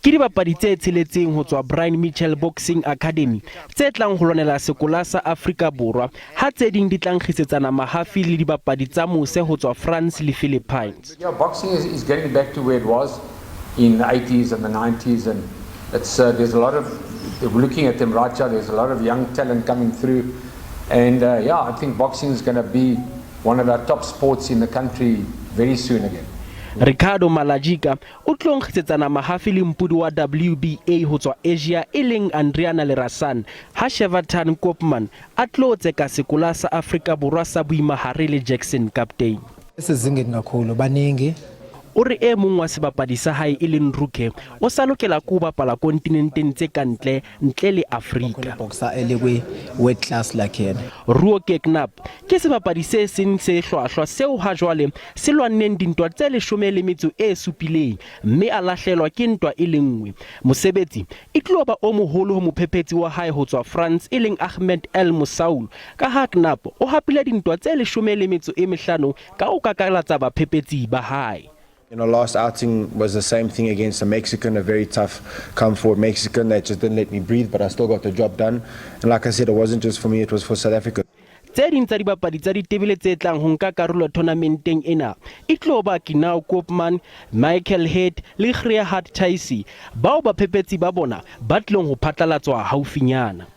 Ke dibapadi tse tsheletseng ho tswa Brian Mitchell Boxing Academy tse tlang ho lwanela sekola sa Afrika Borwa ha tse ding di tla nkgisetsana mahafi le dibapadi tsa mose ho tswa France le Philippines. Yeah, boxing is getting back to where it was in the 80s and the 90s, and it's there's a lot of, we're looking at them right now, there's a lot of young talent coming through, and yeah, I think boxing is going to be one of our top sports in the country very soon again. Ricardo Malajika o tlo nkgisetsana mahafi le mpudi wa WBA ho tswa Asia e leng Andriana Lerasan ha Sheverton Koopman a tlo tseka sekola sa Afrika Borwa sa boimahare le Jackson Captain. Sezingeni kakhulu baningi. O re e mong wa sebapadi sa hae e leng Ruke o sa lokela ke ho bapala kontinenteng tse ka ntle ntle le Afrika. Boxer elikwi weight class like yena. Ruoke Knapp ke sebapadi se seng se hlwahlwa seo ha jwale se lwanneng dintwa tse 17 mme a lahlelwa ke ntwa e le nngwe. Mosebetsi e tlo ba o moholo ho mophephetsi wa hae ho tswa France e leng Ahmed El Mosaul ka ha Knapp o hapile dintwa tse 15 ka ho kakalatsa baphephetsi ba hae. Last outing was the same thing against a Mexican, a very tough come forward Mexican that just didn't let me breathe, but I still got the job done. And like I said, it wasn't just for me, it was for South Africa. Tse ding tsa dibapadi tsa ditebele tse tlang ho nka karolo tournamenteng ena e tlo ba Kinau Koopman, Michael Head le Gerhard Thaisi bao baphephetsi ba bona ba tlilong ho phatlalatswa haufinyana.